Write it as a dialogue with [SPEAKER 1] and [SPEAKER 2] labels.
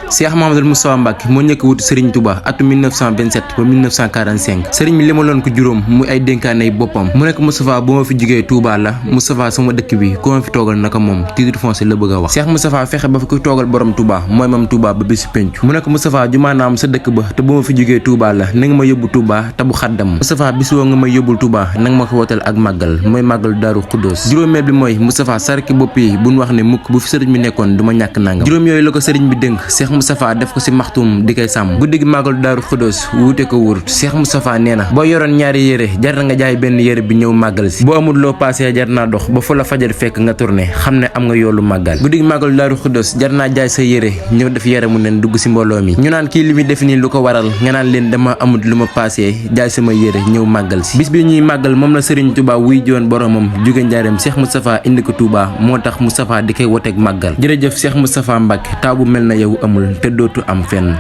[SPEAKER 1] Cheikh Mouhamadoul Moustapha Mbacké moo ñëkk wutu Serigne Touba atum 1927 ba 1945 Serigne bi limaloon ko juróom muy ay dénkaanay boppam mu nekk Moustapha bu ma fi jógee Touba la Moustapha sama dëkk bi ku ma fi toogal naka moom titre foncier la bëgg a wax Cheikh Moustapha fexe ba fi ko toogal borom Touba mooy mam Touba ba bisu pencu mu nekk Moustapha jumaanaam sa dëkk ba te bu ma fi jógee Touba la na nga ma yóbbu Touba te bu xaddam Moustapha bis woo nga may yóbbul Touba na nga ma ko wotal ak màggal mooy màggal Daaru Xuddoos juróomeel bi mooy Moustapha sarki bopp yi buñ wax ne mukk bu fi sëriñ bi nekkoon du ma ñàkk nangam juróom yooyu la ko sëriñ bi dénk Cheikh Moustapha def ko ci maxtum di koy sàmm guddi gi màggal Daaru Xuddoos wuute ko wurut Cheikh Moustapha nee na boo yoroon ñaari yére jar na nga jaay benn yére bi ñëw màggal si boo amul loo paasee jar naa dox ba fu la fajar fekk nga tourné xam ne am nga yoolu màggal guddi gi màggal Daaru Xuddoos jar naa jaay sa yére ñëw def yére mu nen dugg ci mbooloo mi ñu naan kii li muy def nii lu ko waral nga naan leen dama amul lu ma paasee jaay sama yére ñëw màggal si bis bi ñuy màggal moom la Serigne Touba wuy joon boromam jóge njaareem Cheikh Moustapha indi ko Touba moo tax Moustapha di koy woteeg màggal jërëjëf Cheikh Moustapha Mbacké taw bu mel na yow amul te dootu am fenn